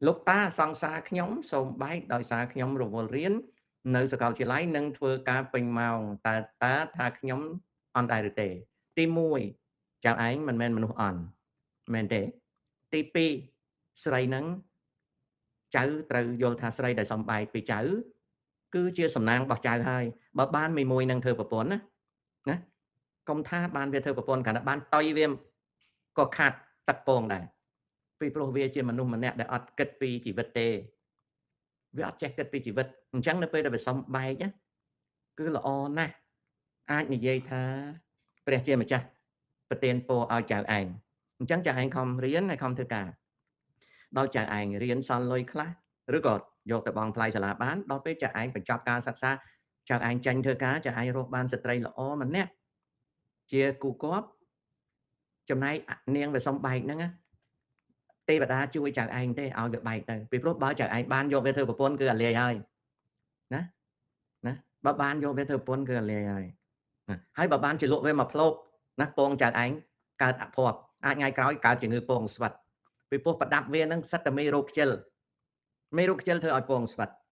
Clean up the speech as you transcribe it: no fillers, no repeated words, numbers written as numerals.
លោកតាសង្សារខ្ញុំសូមបែកដោយសារខ្ញុំរវល់រៀននៅសាកលវិទ្យាល័យនិងធ្វើការពេញម៉ោងតើតាថាខ្ញុំអន់ដែរឬទេទី1ចៅឯងមិនមែនមនុស្សអន់មែនទេទី2ស្រីនឹងចៅត្រូវយល់ថាស្រីដែលសំបែកពីចៅគឺជាសំណាងរបស់ចៅហើយបើបានមីមួយនឹងធ្វើប្រពន្ធណាណាកុំថាបានវាធ្វើប្រពន្ធគ្រាន់តែបានតុយវាក៏ខាត់ទឹកពងដែរពីព្រោះវាជាមនុស្សម្នាក់ដែលអត់គិតពីជីវិតទេវាអត់ចេះគិតពីជីវិតអញ្ចឹងនៅពេលដែលវាសំបែកគឺល្អណាស់អាចនិយាយថាព្រះជាម្ចាស់ប្រទានពរឲ្យចៅឯងអញ្ចឹងចៅឯងខំរៀនហើយខំធ្វើការដល់ចៅឯងរៀនសល់លុយខ្លះឬក៏យកទៅបង់ថ្លៃសាលាបានដល់ពេលចៅឯងបញ្ចប់ការសិក្សាចៅឯងចាញ់ធ្វើការចៅឯងរកបានស្ត្រីល្អម្នាក់ជាគូគប់ចំណែកនាងវាសំបែកហ្នឹងណាទេវតាជួយចៅឯងទេឲ្យវាបែកទៅពីព្រោះបើចៅឯងបានយកវាធ្វើប្រពន្ធគឺអាលាយហើយណាណាបើបានយកវាធ្វើប្រពន្ធគឺអាលាយហើយហើយបើបានជាលក់វាមកផ្លោកណាពងចៅឯងកើតអភ័ព្វអាចថ្ងៃក្រោយកើតជំងឺពងស្វិតពីព្រោះប្រដាប់វានឹងសិតតែមេរោគខ្ជិលមេរោគខ្ជិលធ្វើឲ្យពងស្វិត